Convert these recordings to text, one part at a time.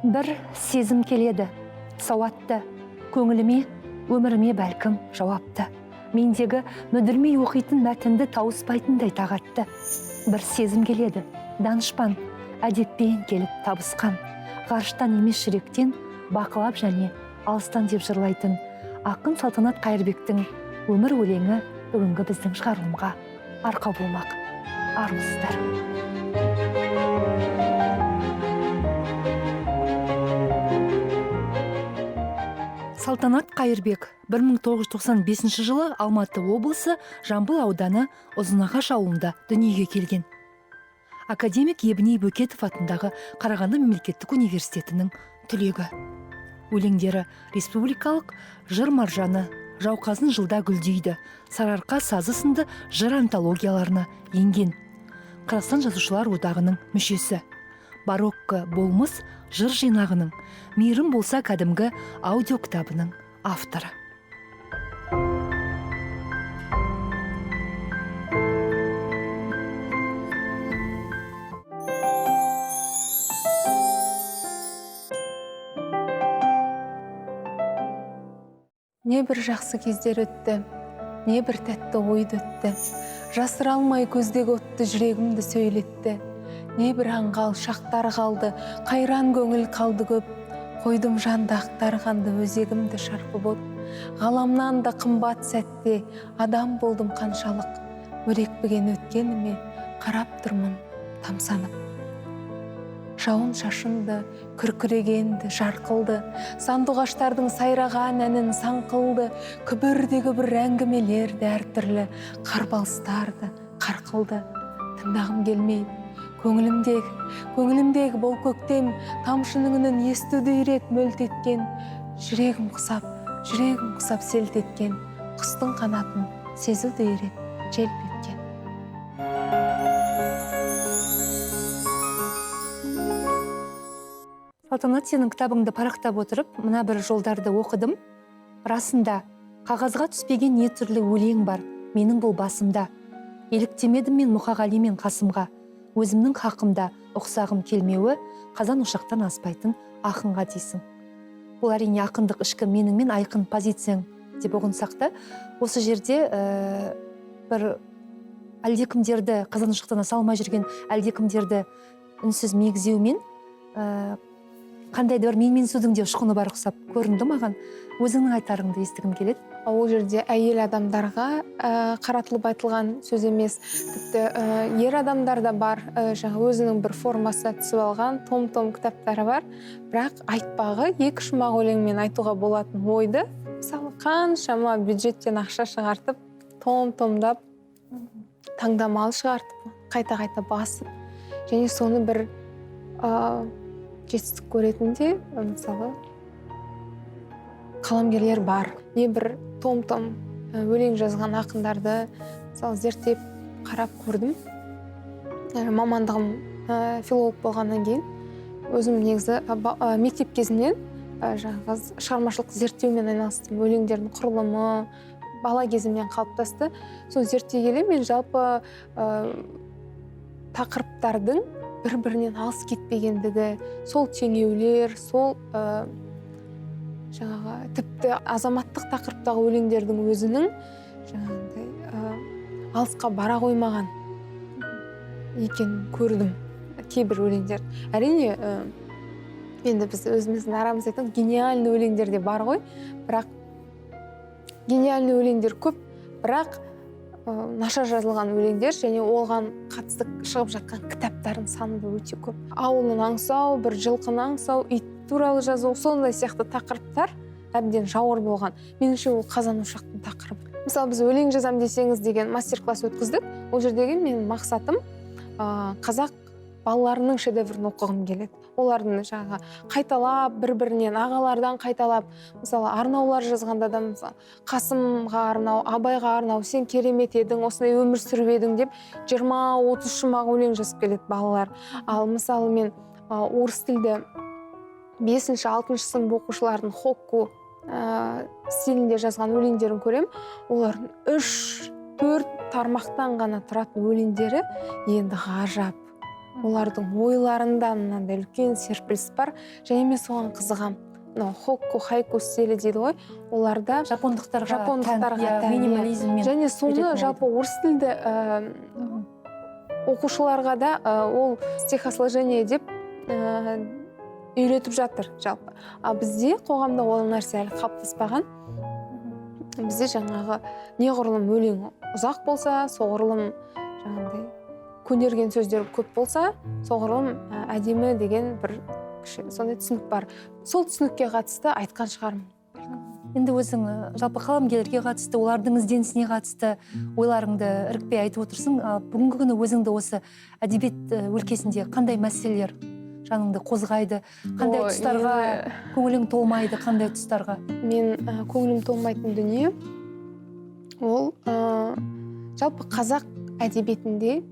Бір сезім келеді, сауатты, көңіліме, өміріме бәлкім жауапты. Мендегі мүдірмей оқитын мәтінді тауыспайтындай тағатты. Бір сезім келеді, данышпан, әдеппен келіп табысқан, ғарыштан емес жүректен, бақылап және алыстан деп жырлайтын ақын Салтанат Қайырбектің өмір өлеңі бүгінгі біздің шығарылымға арқау болмақ. Армысыздар. Салтанат Қайырбек 1995 жылы Алматы облысы Жамбыл ауданы Ұзынағаш ауылында дүниеге келген. Академик Ебіней Бөкетов атындағы Қарағанды мемлекеттік университетінің түлегі. Өлеңдері республикалық жыр маржаны, жауқазын жылда гүлдейді, Сарыарқа сазы сынды жыр антологияларына енген. Қазақстан Жазушылар одағының мүшесі. Барокко болмыс жыр жинағының, Мейірім болса кәдімгі аудио кітабының авторы. Не бір жақсы кездер өтті, не бір тәтті ойды өтті. Жасыра алмай көздегі отты жүрегімді сөйлетті. Не бір аңғал шақтар қалды, қайран көңіл қалды көп. Қойдым жанды ақтарғанды, өзегімді шарпып от. Ғаламнан да қымбат сәтте адам болдым қаншалық. Өрекпіген өткеніме қарап тұрмын тамсанып. Жауын шашынды, күркірегенді, жарқылды, сандуғаштардың сайраған әнін саңқылды, күбір де күбір әңгімелерді әртүрлі қарбалыстарды қарқылды. Тыңдағым келмейді. Көңілімдегі, көңілімдегі бұл көктем тамшының үнін естуді үйрет мөлт еткен, жүрегім құсап, жүрегім құсап селт еткен, құстың қанатын сезуді үйрет желп еткен. Салтанат, сенің кітабыңды парақтап отырып, мына бір жолдарды оқыдым. Расында, қағазға түспеген не түрлі өлең бар менің бұл басымда. Еліктемедім мен Мұқағали мен Қасымға. Өзімнің хақымда ұқсағым келмеуі қазан ошақтан аспайтын ақынға дейсің. Бұл әрине ақындық ішкі меніңмен айқын позицияң деп ұғынсақ та, осы жерде бір әлдекімдерді қазан ошақтан аса алмай жүрген әлдекімдерді үнсіз мегзеумен қандай да бір менменсудің де ұшқыны бар ұқсап көрінді маған. Өзіңнің айтарыңды естігім келеді. Ол жерде әйел адамдарға қаратылып айтылған сөз емес. Тіпті ер адамдар да бар, жаңа өзінің бір формасына түсіп алған том-том кітаптары бар. Бірақ айтпағы екі шумақ өлеңмен айтуға болатын ойды, мысалы, қаншама бюджеттен ақша шығартып, том-томдап таңдамалы шығартып, қайта-қайта басып, және соны бір жетістік көретінде, мысалы, қаламгерлер бар. Не бір том-том өлең жазған ақындарды, мысалы, зерттеп қарап көрдім. Мамандығым филолог болғаннан кейін өзім негізі мектеп кезімнен жаңағы шығармашылық зерттеумен айналыстым. Өлеңдердің құрылымы бала кезімнен қалыптасты. Соны зерттей келе мен жалпы тақырыптардың бір-бірінен алыс кетпегендігі, сол теңеулер, сол жаңағы тіпті азаматтық тақырыптағы өлеңдердің өзінің жаңағындай алысқа бара қоймаған екенін көрдім кейбір өлеңдер. Әрине, енді біз өзіміздің арамызда айтамыз, гениальный өлеңдер де бар ғой, бірақ гениальный өлеңдер көп, бірақ нашар жазылған өлеңдер және оған қатысты шығып жатқан кітаптардың саны да өте көп. Ауылын аңсау, бір жылқыны аңсау, ит туралы жазу, сондай сияқты тақырыптар әбден жауыр болған. Меніңше, ол қазан ошақтың тақырыбы. Мысалы, біз өлең жазам десеңіз деген мастер-класс өткіздік. Ол жердегі менің мақсатым қазақ балаларының шедеврін оқығым келеді. Олардың жаңағы қайталап, бір-бірінен, ағалардан қайталап, мысалы, арнаулар жазғанда да, мысалы, Қасымға арнау, Абайға арнау, сен керемет едің, осындай өмір сүріп едің деп 20-30 шумақ өлең жазып келеді балалар. Ал мысалы, мен орыс тілді 5-6 сынып оқушылардың хокку стилінде жазған өлеңдерін көрем. Олардың 3-4 тармақтан ғана тұратын өлеңдері енді ғажап. Олардың ойларында мынандай үлкен серпіліс бар, және мен соған қызығамын. Мынау хокку, хайку стилі дейді ғой, оларда жапондықтарға тән, минимализммен және соны жалпы орыс тілді оқушыларға да ол стихосложение деп үйретіп жатыр жалпы. А бізде қоғамда ол нәрсе әлі қалыптаспаған. Бізде жаңағы неғұрлым өлең ұзақ болса, соғұрлым жаңағыдай көнерген сөздер көп болса, соғұрлым әдемі деген бір сондай түсінік бар. Сол түсінікке қатысты айтқан шығармын. Енді өзің жалпы қаламгерлерге қатысты, олардың ізденісіне қатысты ойларыңды ірікпей айтып отырсың. Ал бүгінгі күні өзіңді осы әдебиет өлкесінде қандай мәселелер жаныңды қозғайды, қандай тұстарға көңілің толмайды, қандай тұстарға? Мен көңілім толмайтын дүние ол жалпы қазақ әдебиетінде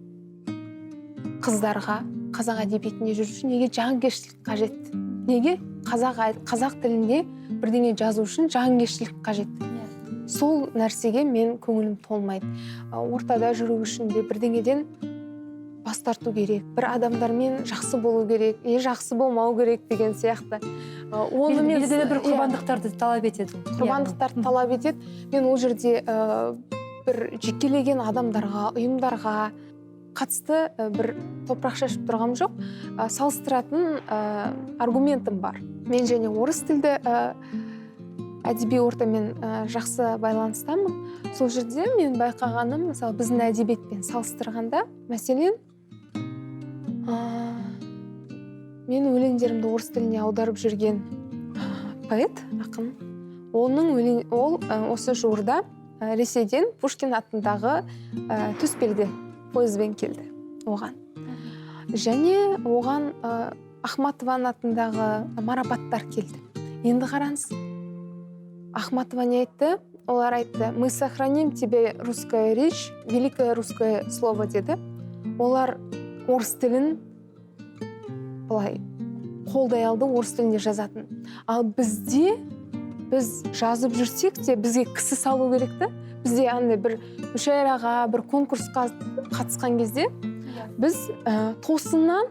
қыздарға, қазақ әдебиетінде жүру үшін неге жанкештілік қажет? Неге қазақ тілінде бірдеңе жазу үшін жанкештілік қажет? Сол нәрсеге мен көңілім толмайды. Ортада жүру үшін де бірдеңеден бас тарту керек, бір адамдармен жақсы болу керек, жақсы болмау керек деген сияқты. Оны мен белгілі бір құрбандықтарды талап етеді. Құрбандықтарды талап етеді. Мен ол жерде бір жекелеген адамдарға, ұйымдарға қатысты бір топырақ шашып тұрғам жоқ. Салыстыратын аргументім бар. Мен және орыс тілді әдеби ортамен жақсы байланыстамын. Сол жерде мен байқағаным, мысалы, біздің әдебиетпен салыстырғанда, мәселен, мен өлеңдерімді орыс тіліне аударып жүрген поэт, ақын, оның өлең, ол осы жуырда Ресейден Пушкин атындағы төсбелгі пойызбен келді оған. Және оған Ахматованың атындағы марапаттар келді. Енді қараңыз, Ахматова не айтты? Олар айтты: «Мы сохраним тебе русская речь, великое русское слово» деді. Олар орыс тілін былай қолдай алды, орыс тілінде жазатын. Ал бізде біз жазып жүрсек те, бізге кісі салу керек та. Бізде андай бір мүшәйраға, бір конкурсқа қатысқан кезде біз тосыннан,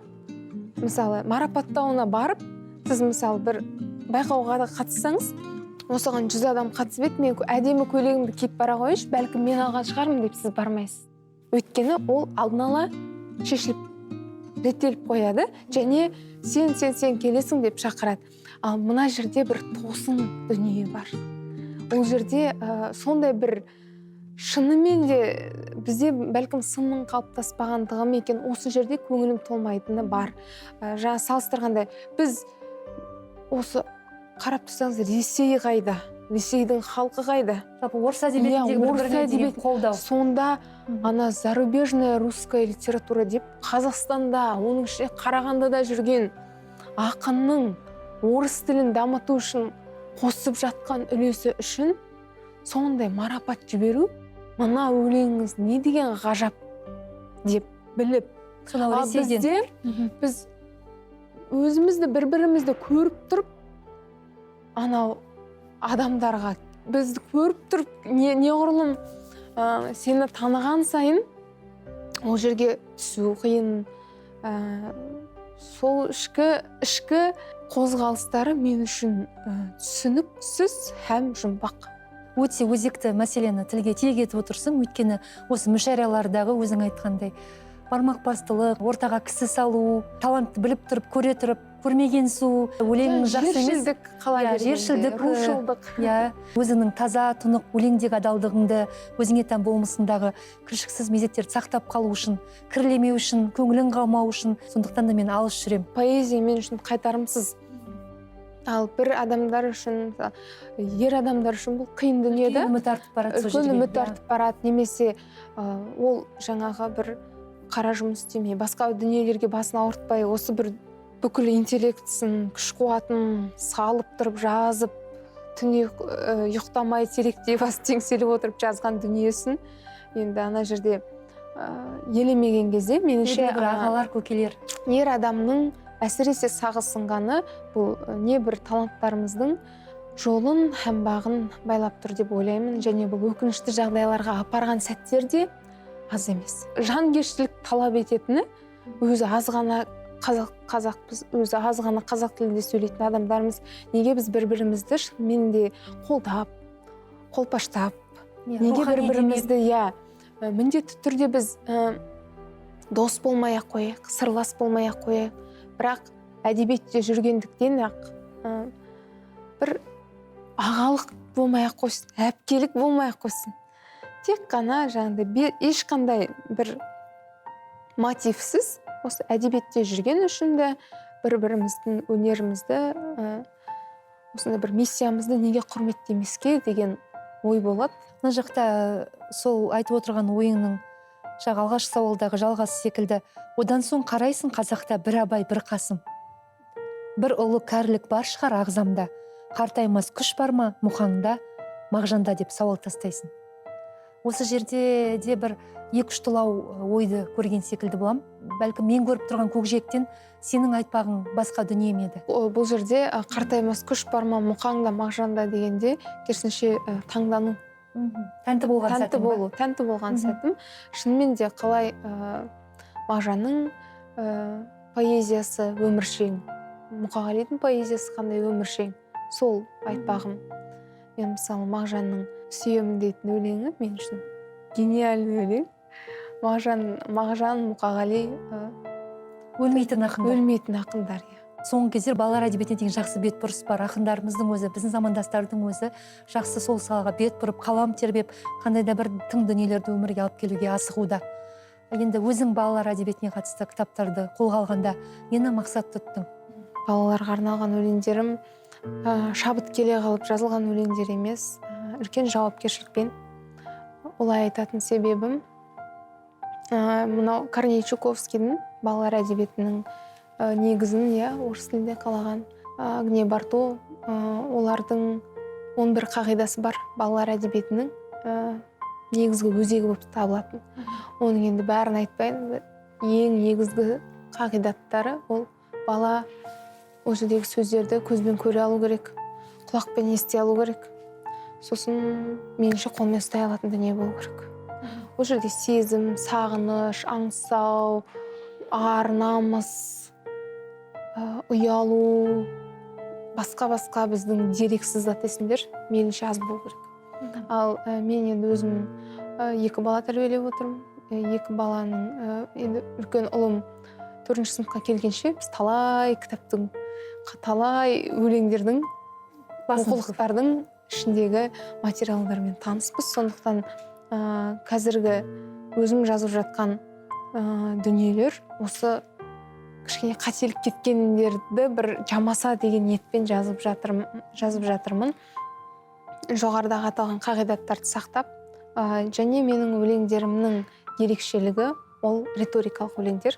мысалы, марапаттауына барып, сіз, мысалы, бір байқауға да қатыссаңыз, осыған 100 адам қатысып еді, мен әдемі көйлегімді киіп бара қояйыншы, бәлкім мен алған шығармын деп сіз бармайсыз. Өйткені ол алдын ала шешіліп, реттеліп қояды және сен, сен, сен келесің деп шақырады. Ал мына жерде бір тосын дүние бар. Ол жерде сондай бір шынымен де бізде бәлкім сынның қалыптаспағандығы ма екен, осы жерде көңілім толмайтыны бар. Жаңа салыстырғанда біз осы қарап тұрсаңыз, Ресей қайда, Ресейдің халқы қайда? Жалпы орыс әдебиетіндегі Иә, орыс бір-біріне деген әдебиет. қолдау. Сонда ана зарубежная русская литература деп Қазақстанда, оның ішінде Қарағандыда жүрген ақынның орыс тілін дамыту үшін қосып жатқан үлесі үшін сондай марапат жіберу, мына өлеңіңіз не деген ғажап деп біліп. Сонау Ал Ресейден. бізде біз өзімізді, бір бірімізді көріп тұрып, анау адамдарға бізді көріп тұрып, неғұрлым сені таныған сайын ол жерге түсу қиын. Сол ішкі қозғалыстары мен үшін түсініксіз һәм жұмбақ. Өте өзекті мәселені тілге тиек етіп отырсың, өйткені осы мүшәйралардағы өзің айтқандай бармақ бастылық, ортаға кісі салу, талантты біліп тұрып, көре тұрып, көрмегенсу, өлеңің жақсы емес. Жершілдік қала Иә, бергенде, жершілдік, рушылдық. Иә, өзіңнің таза, тұнық өлеңдегі адалдығыңды, өзіңе тән болмысындағы кіршіксіз мезеттерді сақтап қалу үшін, кірлемеу үшін, көңілің қалмау үшін. Сондықтан да мен алыс жүремін. Поэзия мен үшін қайтарымсыз. Ал бір адамдар үшін, мысалы, ер адамдар үшін бұл қиын дүние да. Үлкен үміт артып барады сол Үлкен жерге. үміт артып барады, немесе ол жаңағы бір қара жұмыс істемей, басқа дүниелерге басын ауыртпай, осы бір бүкіл интеллектісін, күш қуатын салып тұрып жазып, түнде ұйықтамай, теректей бас теңселіп отырып жазған дүниесін енді ана жерде елемеген кезде, меніңше, Белгілі бір ағалар, көкелер. Ер адамның әсіресе сағы сынғаны бұл не бір таланттарымыздың жолын һәм бағын байлап тұр деп ойлаймын. Және бұл өкінішті жағдайларға апарған сәттер де аз емес. Жанкештілік талап ететіні Өзі аз ғана қазақпыз, өзі аз ғана қазақ тілінде сөйлейтін адамдармыз. Неге біз бір-бірімізді шынымен де қолдап, қолпаштап, неге бір-бірімізді, иә, міндетті түрде біз дос болмай ақ қояйық, сырлас болмай ақ қояйық, бірақ әдебиетте жүргендіктен ақ бір ағалық болмай ақ қойсын, әпкелік болмай ақ қойсын, тек қана жаңағыдай ешқандай бір мотивсіз осы әдебиетте жүрген үшін де бір-біріміздің өнерімізді, осындай бір миссиямызды неге құрметтемеске деген ой болады. Мына жақта сол айтып отырған ойыңның жаңағы алғашқы сауалдағы жалғасы секілді. Одан соң қарайсың, қазақта бір Абай, бір Қасым, бір ұлы кәрілік бар шығар ағзамда, қартаймас күш бар ма Мұқаңда, Мағжанда деп сауал тастайсың. Осы жерде де бір екі ұштылау ойды көрген секілді болам. Бәлкім мен көріп тұрған көкжиектен сенің айтпағың басқа дүние ме еді? Бұл жерде қартаймас күш бар ма Мұқаңда, Мағжанда дегенде керісінше таңдану. Тәнті болған сәтім. Тәнті болған сәтім. Шынымен де қалай Мағжанның поэзиясы өміршең, Мұқағалидың поэзиясы қандай өміршең, сол айтпағым. Мен мысалы Мағжанның «Сүйемін» дейтін өлеңі мен үшін гениальный өлең. Мағжан, Мұқағали өлмейтін ақындар. Өлмейтін ақындар, иә. Соңғы кездер балалар әдебиетіне деген жақсы бетбұрыс бар. Ақындарымыздың өзі, біздің замандастардың өзі жақсы сол салаға бет бұрып, қалам тербеп, қандай да бір тың дүниелерді өмірге алып келуге асығуда. Енді өзің балалар әдебиетіне қатысты кітаптарды қолға алғанда нені мақсат тұттың? Балаларға арналған өлеңдерім шабыт келе қалып жазылған өлеңдер емес, үлкен жауапкершілікпен. Олай айтатын себебім, мынау Корней Чуковскийдің балалар әдебиетінің негізін, иә, орыс тілінде қалаған Агния Барто, олардың 11 қағидасы бар балалар әдебиетінің негізгі өзегі болып табылатын. Оның енді бәрін айтпайын, ең негізгі қағидаттары ол бала ол жердегі сөздерді көзбен көре алу керек, құлақпен ести алу керек, сосын меніңше қолмен ұстай алатын дүние болу керек. Ол жерде сезім, сағыныш, аңсау, ар, намыс, ұялу, басқа-басқа біздің дерексіз зат есімдер мейлінше аз болу керек. Ал мен енді өзім 2 бала тәрбиелеп отырмын. 2 баланың енді үлкен ұлым 4-ші сыныпқа келгенше біз талай кітаптың, талай өлеңдердің, оқулықтардың ішіндегі материалдармен таныспыз. Сондықтан қазіргі өзім жазып жатқан дүниелер осы кішкене қателік кеткендерді бір жамаса деген ниетпен жазып жатырмын. Жоғарыдағы аталған қағидаттарды сақтап, және менің өлеңдерімнің ерекшелігі ол риторикалық өлеңдер.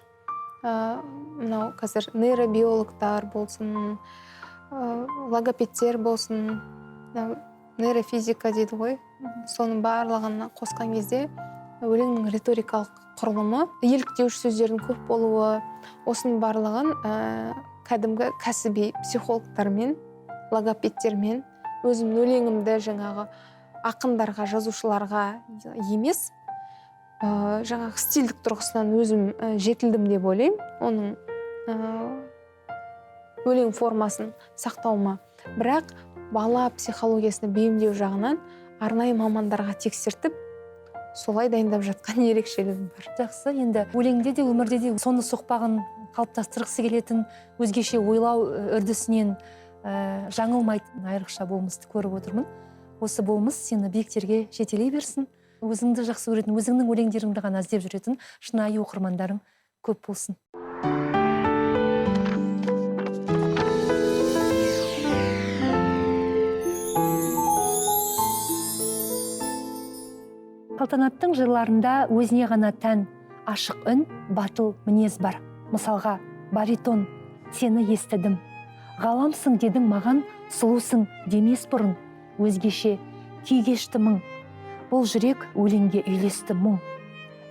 Мынау қазір нейробиологтар болсын, логопедтер болсын, нейрофизика дейді ғой, соның барлығын қосқан кезде өлеңнің риторикалық құрылымы, еліктеуші сөздердің көп болуы, осының барлығын кәдімгі кәсіби психологтармен, логопедтермен, өзімнің өлеңімді жаңағы ақындарға, жазушыларға емес, жаңағы стильдік тұрғысынан өзім жетілдім деп ойлаймын, оның өлең формасын сақтауыма. Бірақ бала психологиясына бейімдеу жағынан арнайы мамандарға тексертіп, солай дайындап жатқан ерекшелігім бар. Жақсы, енді өлеңде де, өмірде де соны соқпағын қалыптастырғысы келетін өзгеше ойлау үрдісінен жаңылмайтын айрықша болмысты көріп отырмын. Осы болмыс сені биіктерге жетелей берсін. Өзіңді жақсы көретін, өзіңнің өлеңдеріңді ғана іздеп жүретін шынайы оқырмандарың көп болсын. Салтанаттың жырларында өзіне ғана тән ашық үн, батыл мінез бар. Мысалға, баритон, сені естідім. Ғаламсың дедің маған, сұлусың демес бұрын, өзгеше күй кешті мың. Бұл жүрек өлеңге үйлесті мұң.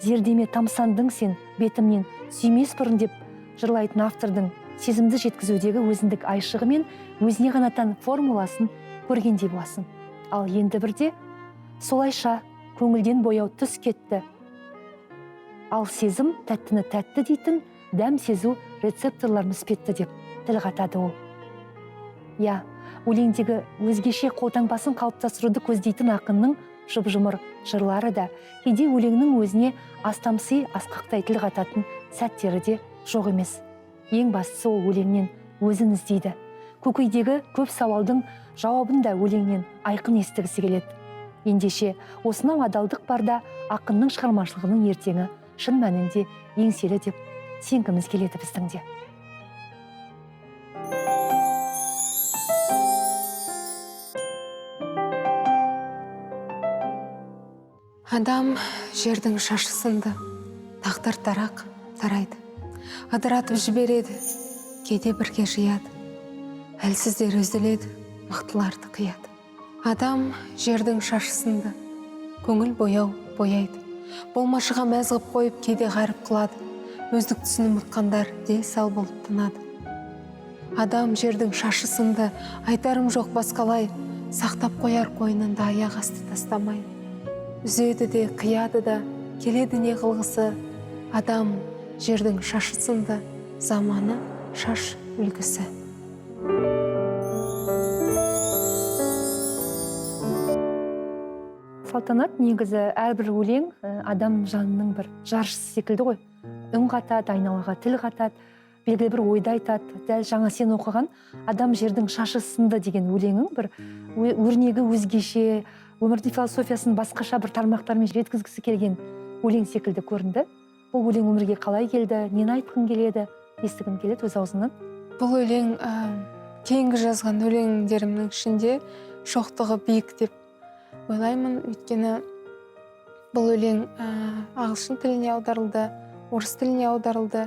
Зердеме тамсандың сен, бетімнен сүймес бұрын деп жырлайтын автордың сезімді жеткізудегі өзіндік айшығы мен өзіне ғана тән формуласын көргендей боласың. Ал енді бірде солайша көңілден бояу түс кетті. Ал сезім тәттіні тәтті дейтін дәм сезу рецепторларым іспетті деп тіл қатады ол. Иә, өлеңдегі өзгеше қолтаңбасын қалыптастыруды көздейтін ақынның жұп-жұмыр жырлары да, кейде өлеңнің өзіне астамси асқақтай тіл қататын сәттері де жоқ емес. Ең бастысы ол өлеңнен өзін іздейді. Көкейдегі көп сауалдың жауабын да өлеңнен айқын естігісі келеді. Ендеше, осынау адалдық барда ақынның шығармашылығының ертеңі шын мәнінде еңселі деп сенгіміз келеді біздің де. Адам жердің шашы сынды, тағдыр тарақ тарайды. Ыдыратып жібереді, кейде бірге жияды. Әлсіздер үзіледі, мықтыларды қияды. Адам жердің шашы сынды, көңіл бояу бояйды. Болмашыға мәз ғып қойып, кейде ғаріп қылады. Өздік түсін ұмытқандар дел сал болып тынады. Адам жердің шашы сынды, айтарым жоқ басқалай, сақтап қояр қойнында аяқ асты тастамай. Үзеді де, қияды да, келеді не қылғысы. Адам жердің шашы сынды, заманы шаш үлгісі. Салтанат, негізі әрбір өлең адам жанының бір жаршысы секілді ғой. Үн қатады, айналаға тіл қатады, белгілі бір ойды айтады. Дәл жаңа сен оқыған адам жердің шашы сынды деген өлеңің бір өрнегі өзгеше, өмірдің философиясын басқаша бір тармақтармен жеткізгісі келген өлең секілді көрінді. Бұл өлең өмірге қалай келді, нені айтқың келеді, естігім келеді өз аузыңнан. Бұл өлең кейінгі жазған өлеңдерімнің ішінде шоқтығы биік деп ойлаймын. Өйткені бұл өлең ағылшын тіліне аударылды, орыс тіліне аударылды,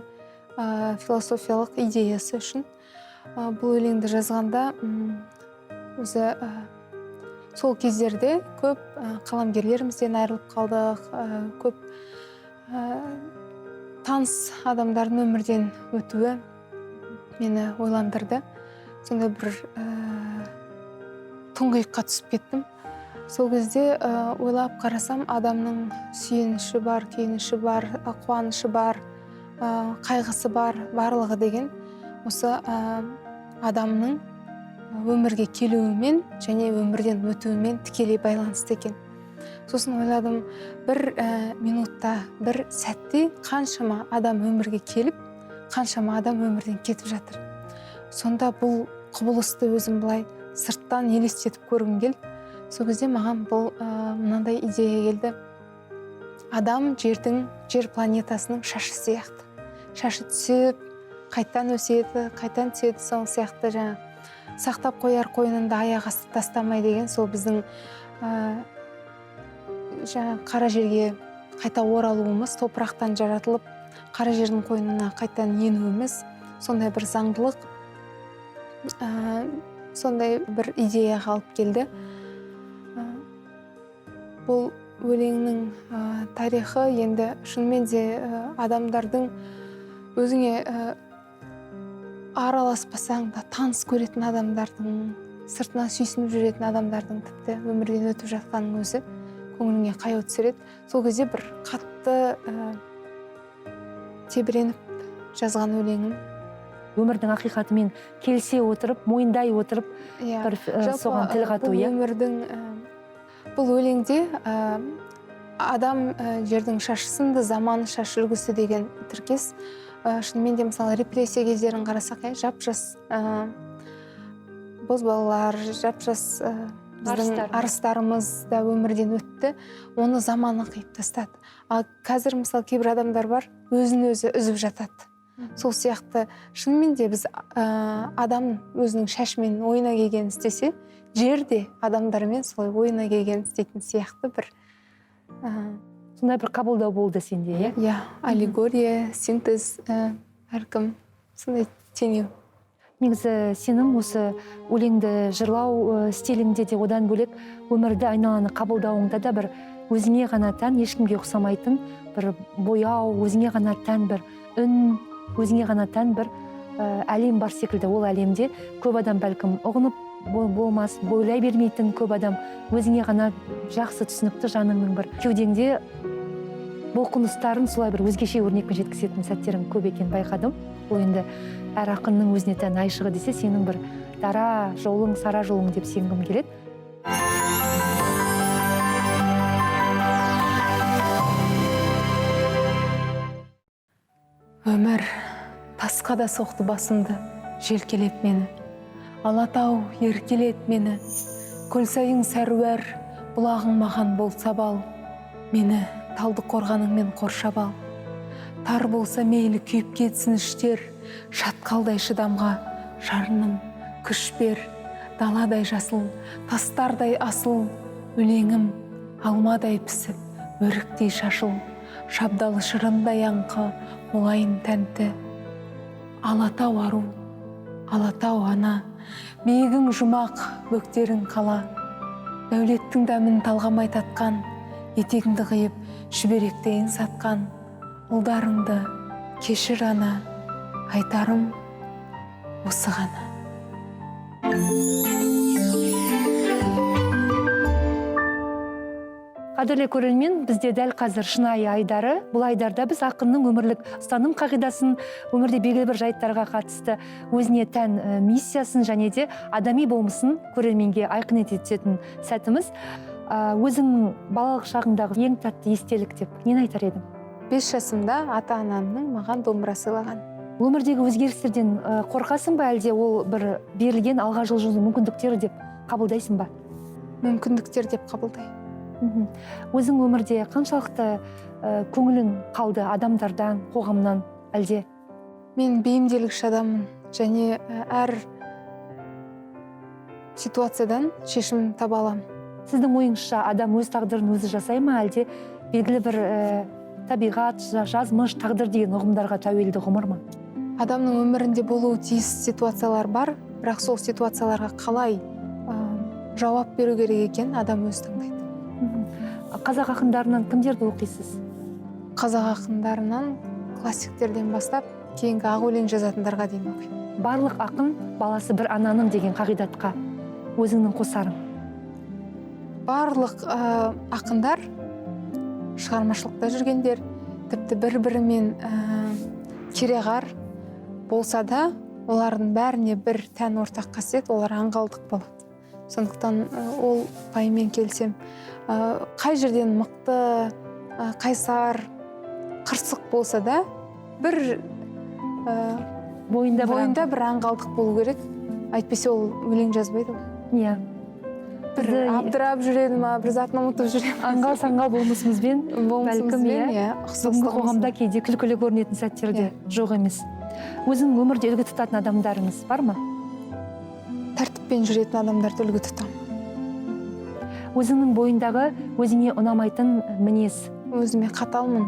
философиялық идеясы үшін. Бұл өлеңді жазғанда, өзі сол кездерде көп қаламгерлерімізден айырылып қалдық, көп таныс адамдардың өмірден өтуі мені ойландырды. Сондай бір тұңғиыққа түсіп кеттім. Сол кезде ойлап қарасам, адамның сүйеніші бар, күйініші бар, қуанышы бар, қайғысы бар, барлығы деген осы адамның өмірге келуімен және өмірден өтуімен тікелей байланысты екен. Сосын ойладым, бір минутта, бір сәтте қаншама адам өмірге келіп, қаншама адам өмірден кетіп жатыр. Сонда бұл құбылысты өзім былай сырттан елестетіп көргім келді. Сол кезде маған бұл мынандай идея келді. Адам жер планетасының шашы сияқты. Шашы түсіп, қайтан өседі, қайтан түседі, сол сияқты жаңа сақтап қояр қойнында аяқ асты тастамай деген сол біздің жаңа қара жерге қайта оралуымыз, топырақтан жаратылып, қара жердің қойнына қайтан енуіміз, сондай бір заңдылық, сондай бір идеяға алып келді. Бұл өлеңнің тарихы енді шынымен де адамдардың өзіңе араласпасаң да таныс көретін адамдардың, сыртынан сүйсініп жүретін адамдардың тіпті өмірден өтіп жатқанның өзі көңіліңе қаяу түсіреді. Сол кезде бір қатты тебіреніп жазған өлеңім. Өмірдің ақиқатымен келісе отырып, мойындай отырып, бір соған тіл қату, иә? Бұл өлеңде адам жердің шашы сынды, заманы шаш үлгісі деген тіркес. Шынымен де, мысалы, репрессия кездерін қарасақ, жап-жас бозбалалар, жап-жас біздің арыстарымыз да өмірден өтті, оны заманы қиып тастады. Ал қазір, мысалы, кейбір адамдар бар, өзін өзі үзіп жатады. Сол сияқты шынымен де біз адам өзінің шашымен ойына келгенін істесе, жер де адамдармен солай ойына келгенін істейтін сияқты бір сондай бір қабылдау болды сенде, иә? Иә, аллегория, синтез, әркім сондай теңеу. Негізі сенің осы өлеңді жырлау стиліңде де, одан бөлек өмірді, айналаны қабылдауыңда да бір өзіңе ғана тән, ешкімге ұқсамайтын бір бояу, өзіңе ғана тән бір үн, өзіңе ғана тән бір әлем бар секілді. Ол әлемде көп адам бәлкім ұғынып болмас, бойлай бермейтін көп адам, өзіңе ғана жақсы түсінікті жаныңның бір кеудеңде Бұлқыныстарын солай бір өзгеше өрнекпен жеткізетін сәттерің көп екенін байқадым. Бұл енді әр ақынның өзіне тән айшығы десе, сенің бір дара жолың, сара жолың деп сенгім келеді. Өмір тасқа да соқты басымды, желкелеп мені. Алатау еркелет мені. Көлсайың сәруәр, бұлағың маған болса бал. Мені талды қорғаныңмен қоршап ал. Тар болса мейлі күйіп кетсін іштер, шатқалдай шыдамға жарыным күш бер. Даладай жасыл, тастардай асыл, өлеңім алмадай пісіп, өріктей шашыл. Шабдалы шырындай аңқы, болайын тәнті. Алатау ару, Алатау ана, биігің жұмақ, бөктерің қала. Дәулеттің дәмін талғамай татқан, етегіңді қиып, шүберектейін сатқан. Ұлдарыңды кешір ана, айтарым осы ғана. Қадірлі көрермен, бізде дәл қазір шынайы айдары. Бұл айдарда біз ақынның өмірлік ұстаным қағидасын, өмірде белгілі бір жайттарға қатысты өзіне тән миссиясын және де адами болмысын көрерменге айқын ете түсетін сәтіміз. Өзіңнің балалық шағыңдағы ең тәтті естелік деп нені айтар едің? 5 жасымда ата-анамның маған домбыра сыйлаған. Өмірдегі өзгерістерден қорқасың ба, әлде ол бір берілген алға жылжу мүмкіндіктері деп қабылдайсың ба? Мүмкіндіктер деп қабылдаймын. Өзің өмірде қаншалықты көңілің қалды адамдардан, қоғамнан, әлде? Мен бейімделгіш адаммын және әр ситуациядан шешім таба аламын. Сіздің ойыңызша адам өз тағдырын өзі жасай ма, әлде белгілі бір табиғат, жазмыш, тағдыр деген ұғымдарға тәуелді ғұмыр ма? Адамның өмірінде болуы тиіс ситуациялар бар, бірақ сол ситуацияларға қалай жауап беру керек екен адам өзі таңдайды. Қазақ ақындарынан кімдерді оқисыз? Қазақ ақындарынан классиктерден бастап кейінгі ақ өлең жазатындарға дейін оқимын. Барлық ақын баласы бір ананың деген қағидатқа өзіңнің қосарың? Барлық ақындар, шығармашылықта жүргендер, тіпті бір-бірімен кереғар болса да, олардың бәріне бір тән ортақ қасиет, олар аңғалдық болады. Сондықтан ол пайыммен келсем, қай жерден мықты, қайсар, қырсық болса да, бір бойында бір аңғалдық болу керек. Әйтпесе ол өлең жазбайды ғой. Иә. Бір абдырап жүреді ма, бір затын ұмытып жүреді ма? Аңғал-саңғал болмысымызбен, бәлкім, иә, бүгінгі қоғамда кейде күлкілі көрінетін сәттер де жоқ емес. Өзің өмірде үлгі тұтатын адамдарыңыз бар ма? Тәртіппен жүретін адамдарды үлгі тұтамын. Өзіңнің бойындағы өзіңе ұнамайтын мінез? Өзіме қаталмын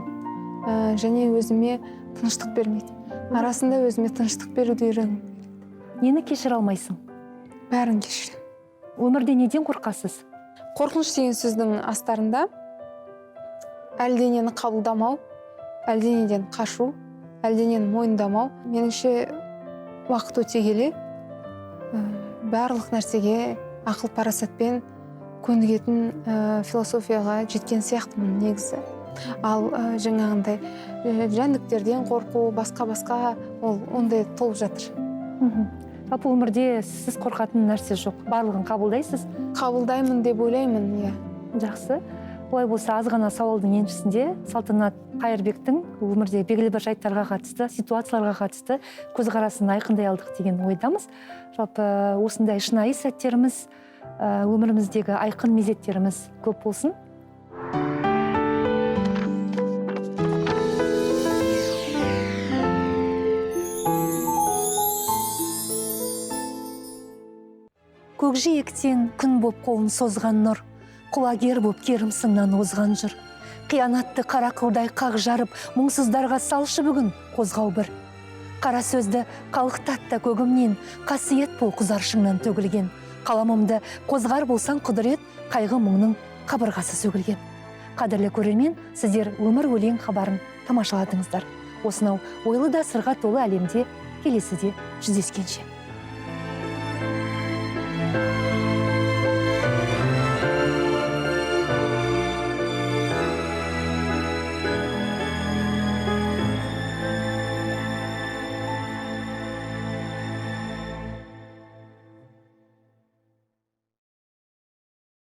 және өзіме тыныштық бермейді. Арасында өзіме тыныштық беруді үйренгім келеді. Нені кешіре алмайсың? Бәрін кешіремін. Өмірде неден қорқасыз? Қорқыныш деген сөздің астарында әлденені қабылдамау, әлденеден қашу, әлденені мойындамау. Меніңше уақыт өте келе барлық нәрсеге ақыл парасатпен көнігетін философияға жеткен сияқтымын негізі. Ал жаңағындай жәндіктерден қорқу, басқа-басқа ол ондай толып жатыр. Жалпы өмірде сіз қорқатын нәрсе жоқ, барлығын қабылдайсыз? Қабылдаймын деп ойлаймын, иә. Жақсы. Олай болса, аз ғана сауалдың еншісінде Салтанат Қайырбектің өмірде белгілі бір жайттарға қатысты, ситуацияларға қатысты көзқарасын айқындай алдық деген ойдамыз. Жалпы осындай шынайы сәттеріміз, өміріміздегі айқын мезеттеріміз көп болсын. Көкжиектен күн боп қолын созған нұр, құлагер боп керім сыннан озған жыр. Қиянатты қара қылдай қақ жарып, мұңсыздарға салшы бүгін қозғау бір. Қара сөзді қалықтат та көгімнен, қасиет бол құзаршыңнан төгілген. Қаламымды қозғар болсаң құдірет, қайғы мұңның қабырғасы сөгілген. Қадірлі көрермен, сіздер өмір өлең хабарын тамашаладыңыздар. Осынау ойлы да сырға толы әлемде келесіде жүздескенше.